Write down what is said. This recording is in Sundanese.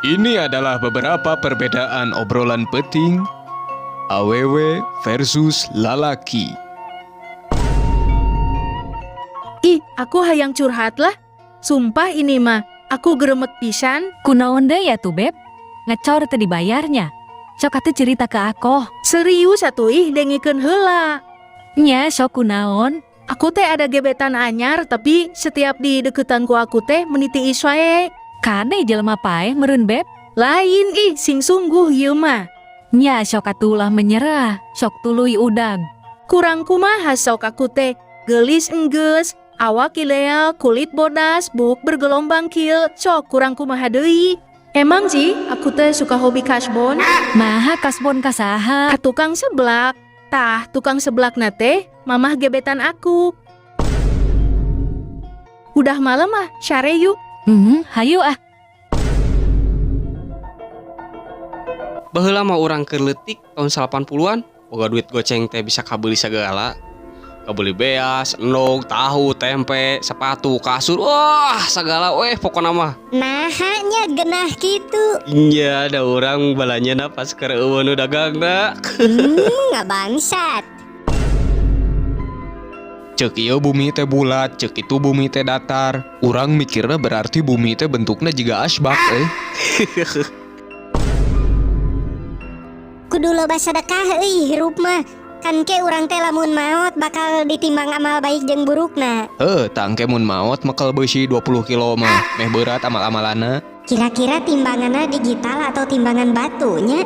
Ini adalah beberapa perbedaan obrolan penting awewe versus lalaki. Ih, aku hayang curhat lah. Sumpah ini mah, aku geremet pisan. Kunaon deui atuh, Beb? Ngecor teu dibayarnya. Sok atuh cerita ke aku. Serius atuh, ih, dengekeun heula. Nya, sok kunaon? Aku teh ada gebetan anyar, tapi setiap di deketan ku aku teh meni tiis wae. Kade jelema paeh meureun, Beb. Lain ih, sing sungguh ieu mah. Nya, sok atuh ulah menyerah. Sok tuluy udag. Kurang kumaha sok aku teh? Geulis enggeus, awak ideal, kulit bodas, buuk bergelombang kieu. Sok kurang kumaha deui? Emang sih, aku teh suka hobi kasbon. Naha kasbon ka saha? Ka tukang seblak. Tah, tukang seblak teh mamah gebetan aku. Udah malam ah, sare yuk. Hayu ah. Baheula mah urang keur leutik tahun 80-an, boga duit goceng teh bisa kabeuli sagala. Kabeuli beas, endog, tahu, tempe, sepatu, kasur, wah, sagala weh pokona mah. Naha nya genah kitu? Iya, ada urang balanya pas keur euweuh nu dagangna. Nggak bangsat. Cek ieu bumi teh bulat, cek itu bumi teh datar. Urang mikirna berarti bumi teh bentuknya jiga asbak eh. Kudu loba sedekah euy hirup mah. Kan ke urang teh lamun maot bakal ditimbang amal baik jeung burukna. Heh, tah engke mun maot mekel beusi 20 kilo mah, meh berat amal-amalana. Kira-kira timbanganna digital atau timbangan batunya?